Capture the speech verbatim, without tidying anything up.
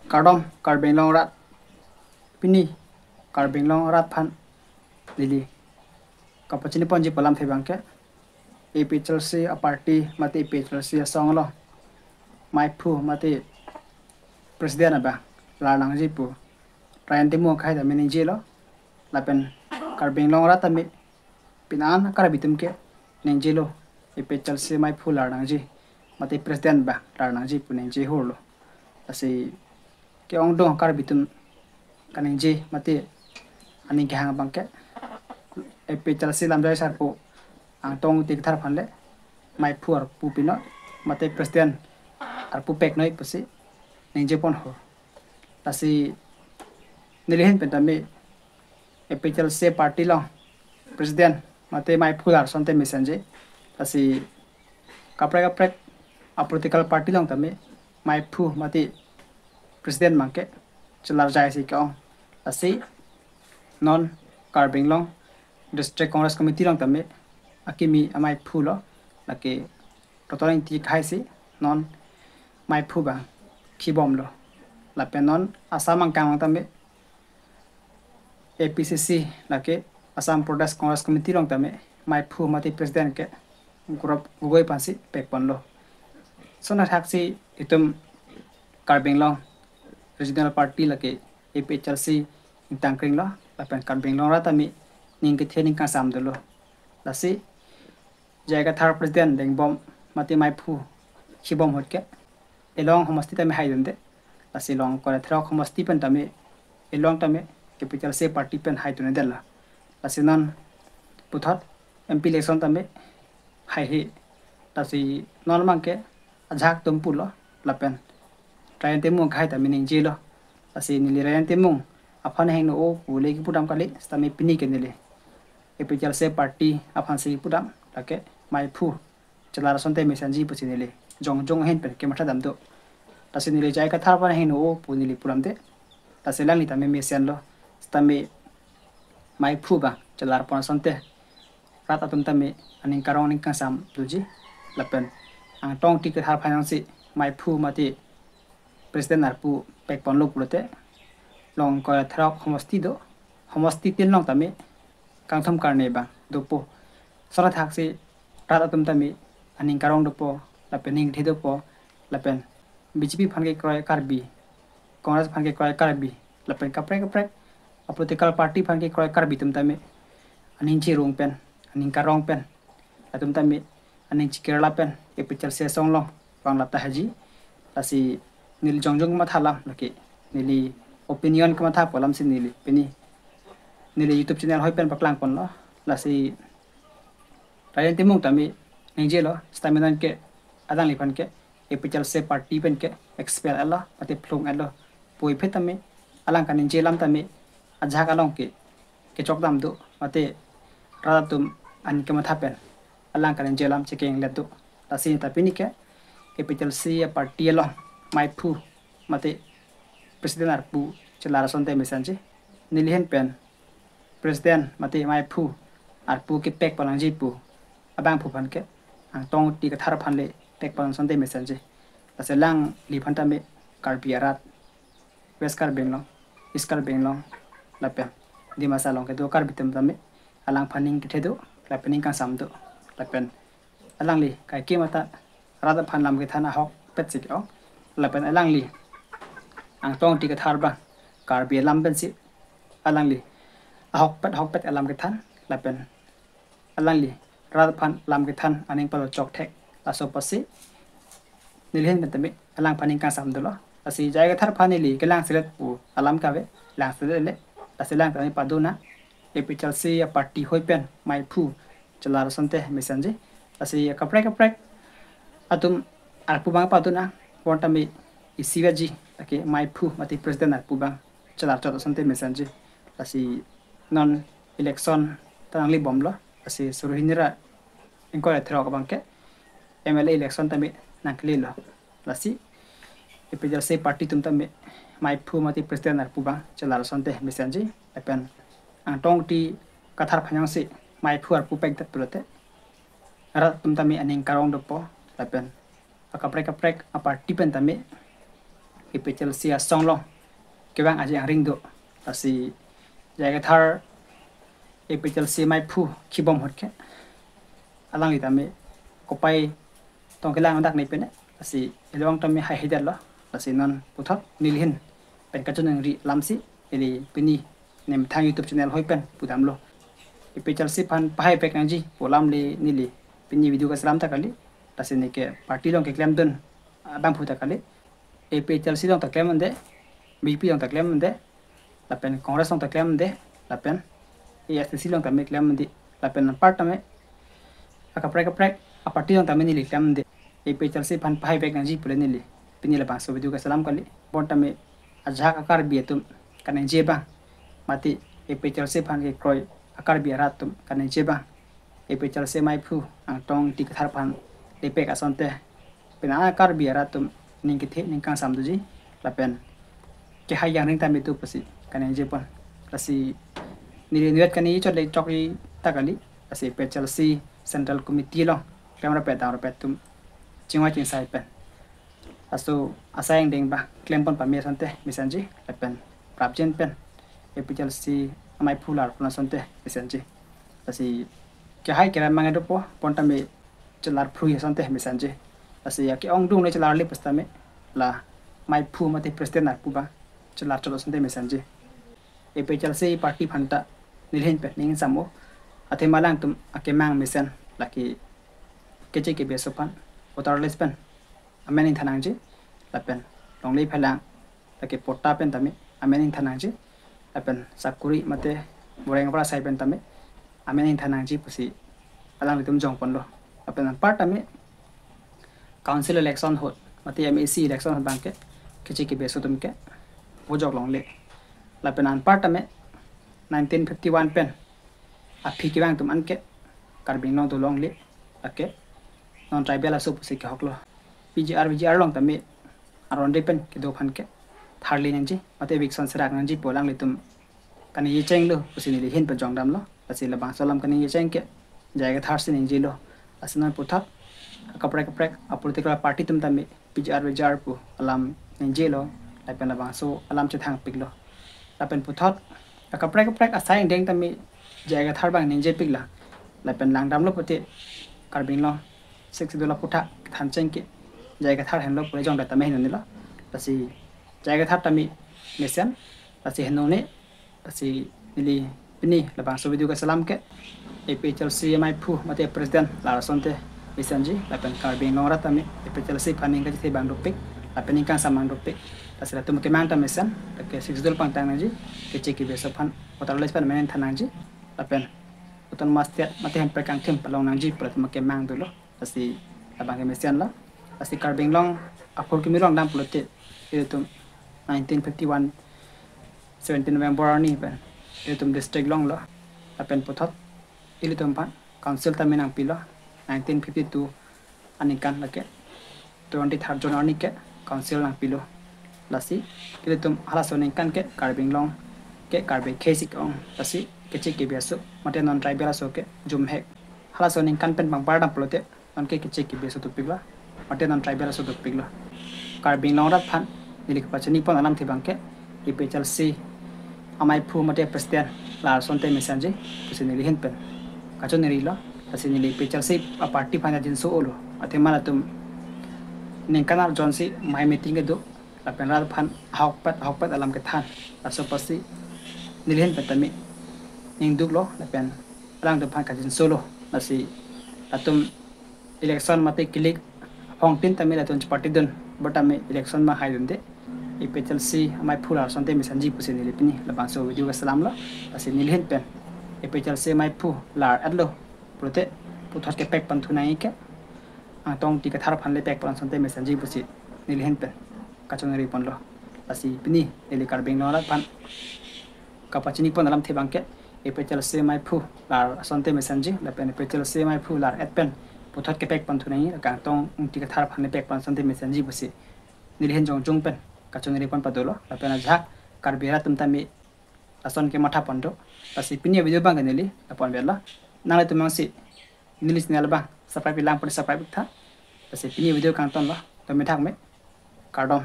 Kardom Karbi Anglong arat, pini Karbi Anglong arat aphan neli kapachini ponji pu alamthe abangke, A P H L C aparty mate A P H L C asong along maiphu mate president abang lar nangji pu Rajen Timung akhei tame ningjelo. Lapen Karbi Anglong arat tame, pini an Karbi atum ke ningjelo, A P H L C maiphu lar nangji mate president abang lar nangji pu ningje hurlo. Lasi ke-ongdung Karbi atum kaningje mate aning kehang abangke, A P H L C lamjai sarpo Angtong Ingti Kathar aphan le maiphu arpu pinoi mate president arpu peknoi pusi ningje ponho. Lasi neli ahin pen tame A P H L C aparty along president mate maiphu lar asonte mesenji. Lasi kaprek kaprek apolitical party along tame maiphu mate president abangke chelar jaisi ke-ong. Lasi non Karbi Anglong District Congress Committee along tame akimi amaiphu lo, lake Roton Ingti akhei si non maiphu abang khibomlo. Lapen non Assam angkang along tame A P C C, lake Assam Pradesh Congress Committee along tame maiphu mate president ke Gaurav Gogoi aphansi pekponlo. Lason athaksi itum Karbi Anglong regional party lake A P H L C ingtang kringlo, lapen Karbi Anglong arat tame ning kethe ning kangsam dolo. Lasi J I Kathar president dengbom mate maiphu khibom ahut ke elong homosti tame haidunde. Lasi Longkoi ra throk homosti pen tame, elong tame A P H L C aparty pen haidunde la. Lasi non puthot M P election tame haihe. Lasi non abangke ajahak atum pulo, lapen Rajen Timung akhei tame ningjelo. Lasi neli Rajen Timung aphan hingno-o pu le kipudam kali, sitame pini ke neli A P H L C aparty aphansi kipudam, lake maiphu chelar asonte mesenji pusi neli jongjong ahin pen kematha damdo. Lasi neli J I Kathar aphan hingno-o pu neli pudamde. Lasi alangli tame mesenlo, sitame maiphu abang chelar pon asonte rat atum tame aning karong aning kangsam doji. Lapen Angtong Ingti Kathar aphan jongsi maiphu mate president arpu pekponlo pulote, Longkoi ra throk homosti do, homosti tin along tame kangthom karne abang dopo. Lason athaksi rat atum tame aning karong dopo, lapen ning kethe dopo, lapen B J P aphan kekroi Karbi, Congress aphan kekroi Karbi, lapen kaprek kaprek apolitical party aphan kekroi Karbi atum tame aning chirung pen, aning karong pen, latum tame aning chikirla pen A P H L C asong along vang lap tahai ji. Lasi neli jongjong kamatha alam lake, neli opinion kamatha pu alamsi neli pini neli YouTube channel ahoi pen paklang ponlo. Lasi Rajen Timung tame ningjelo, sitame non ke alangliphan ke A P H L C aparty pen ke expel etlo mate phlung etlo pu iphet tame alang kaningje alam tame ajahak along ke kechok damdo mate rat atum aning kematha pen alang kaningje alam chekeng let do. Lasi ta pini ke A P H L C aparty along maiphu mate president arpu chelar asonte mesenji. Neli ahin pen president mate maiphu arpu kepek pon nangji pu abangphu aphan ke, Angtong Ingti Kathar aphan le pek pon asonte mesenji. Lasi alangliphan tame Karbi arat, West Karbi Anglong, East Karbi Anglong, lapen Dima Hasao along kedo Karbi atum tame alangphan ning kethe do, lapen ning kangsam do, lapen alangli kaikema ta rat aphan lam kethan ahokpet si ke-ong, lapen alangli Angtong Ingti Kathar abang Karbi alam pensi alangli ahokpet ahokpet alam kethan, lapen alangli rat aphan lam kethan aning palo chokthek. Laso apotsi neli ahin pen tame alangphan ning kangsam dolo. Lasi J I Kathar aphan neli kelang selet pu alam kave, lang selet le. Lasi alang tame padona, A P H L C aparty ahoi pen maiphu chelar asonte mesenji. Lasi kaprek kaprek atum arpu abang padona, bon tame isi vaji, lake maiphu mate president arpu abang chelar chot asonte mesenji. Lasi non election ta nanglebomlo. Lasi suru hini ra ingkoi ra throk abangke M L A election tame nangkelelo. Lasi A P H L C aparty atum tame maiphu mate president arpu abang chelar asonte mesenji. Lapen Angtong Ingti Kathar aphan jongsi maiphu arpu pekdet pulote rat atum tame aning karong dopo, lapen akaprek kaprek aparty pen tame APHLC asong along kevang aji angring do. Lasi J I Kathar APHLC maiphu kibom ahut ke alangli tame kopai tong kelang dak ne pen, lasi ilong tame haihedetlo. Lasi non puthot nelihin pen kachiningri alamsi ili pini nemthang YouTube channel ahoi pen pudamlo. APHLC aphan pahai pek nangji pu alam le neli pini video kaselam ta kali. Lasi neke party along keklemdun abangphu ta kali. APHLC along ta klem un-e, BJP along ta klem un-e, lapen Congress along ta klem un-e, lapen AICC along tame klem un-e, lapen anpar tame akaprek kaprek aparty along tame neli klem un-e. APHLC aphan pahai pek nangji pule neli pini labangso video kaselam kali. Bon tame ajahak a-Karbi atum kaningje abang, mate APHLC aphan kekroi a-Karbi arat atum kaningje abang, APHLC maiphu Angtong Ingti Kathar aphan lepek asonte penang a-Karbi arat atum ning kethe ning kangsam doji, lapen kehai angring tame do pusi kaningjepon. Lasi neli inutvet kaningje chot le chokji ta kali. Lasi APHLC Central Committee along klemrapet damrapet atum chingvai chingsai pen, laso asai angdeng abang klempon pame asonte mesenji, lapen prapjin pen APHLC amaiphu lar pon asonte mesenji. Lasi kehai kerai mang dopo, bon tame chelar phrui asonte mesenji. Lasi ake-ongdung ne chelarle pusitame la maiphu mate president arpu abang chelar chot asonte mesenji. APHLC party aphan ta nelihin pen ning samo, athema alangtum akemang mesen lake keche kebe aso aphan voter list pen amen ingthan nangji, lapen longle phelang lake patta pen tame amen ingthan nangji, lapen sakuri mate boreng pra sai pen tame amen ingthan nangji pusi alanglitum jongponlo. Lapen anpar tame council election ahut mate MAC election ahut abangke keche kebe aso atum ke vojok longle. Lapen anpar tame nineteen fifty-one pen aphi kevang atum anke Karbi Anglong dolongle, lake non tribal aso pusi kehoklo. PGR VGR along tame aron de pen kedo aphan ke tharli nangji mate eviction serak nangji pu alanglitum kaningje chenglo pusi nelihin pen jongdamlo. Lasi labangso alam kaningje cheng ke J I Kathar si ningjelo. Lasi non puthot akaprek kaprek a-political party atum tame PGR VGR pu alam ningjelo, lapen labangso alam chethangpiklo. Lapen puthot akaprek kaprek asai angdeng tame J I Kathar abang ningjepiklo. Lapen langdamlo pute Karbi Anglong Sixth Schedule aputhak kethan cheng ke J I Kathar henlo pule jongdet tame henlo. Lasi J I Kathar tame mesen, lasi henlo ne, lasi neli pini labangso video kaselam ke APHLC amaiphu mate president lar asonte mesenji, lapen Karbi Anglong arat tame APHLC aphan ning kachethe abang dopik, lapen ning kangsam abang dopik. Lasi latum kemang ta mesen, lake Sixth Schedule pangtang nangji, keche kebe aso aphan voter list pen amen ingthan nangji, lapen autonomous state mate hemprek kangthim palong nangji pu latum kemang dolo. Lasi labang ke mesenlo. Lasi Karbi Anglong aphurkimi along dam pulote, ilitum nineteen fifty-one seventeen November arni pen ilitum district longlo. Lapen puthot ilitum aphan council tame nangpilo. Nineteen fifty-two aningkan lake twenty-third June arni ke council nangpilo. Lasi ilitum halaso aningkan ke Karbi Anglong ke Karbi akhei si ke-ong. Lasi keche kebe aso mate non tribal aso ke jumhek. Halaso aningkan pen pangpar dam pulote non ke keche kebe aso dopiklo, mate non tribal aso dopiklo. Karbi Anglong arat aphan neli kapachinipon alamthe abang ke APHLC amaiphu mate president lar asonte mesenji pusi nelihin pen kachiningrilo. Lasi neli APHLC aparty aphan ajinso olo. Athema latum ningkan arjon si mei meeting kedo, lapen rat aphan ahokpet ahokpet alam kethan. Laso apotsi nelihin pen tame ningduklo, lapen alangtum aphan kajinsolo. Lasi latum election mate kilik aphongtin tame latum chepartidun, bo tame election ma haidunde. APHLC amaiphu lar asonte mesenji pusi neli pini labangso video kaselamlo. Lasi nelihin pen APHLC amaiphu lar-etlo pulote puthot kepek pon thu nangji ke Angtong Ingti Kathar aphan lepek pon asonte mesenji pusi nelihin pen kachoningri ponlo. Lasi pini neli Karbi Anglong arat aphan kapachinipon alamthe abang ke APHLC amaiphu lar asonte mesenji, lapen APHLC amaiphu lar-et pen puthot kepek pon thu nangji, lake Angtong Ingti Kathar aphan lepek pon asonte mesenji pusi nelihin jongjung pen kachoningri pon padolo. Lapen ajahak Karbi arat atum tame lason kematha pon do. Lasi pini video abang ke neli lapu-an vetlo. Nanglitum jongsi neli channel abang subscribe-i lang pon subscribe-iktha. Lasi pini video kangtonlo. Dome thakme. Kardom.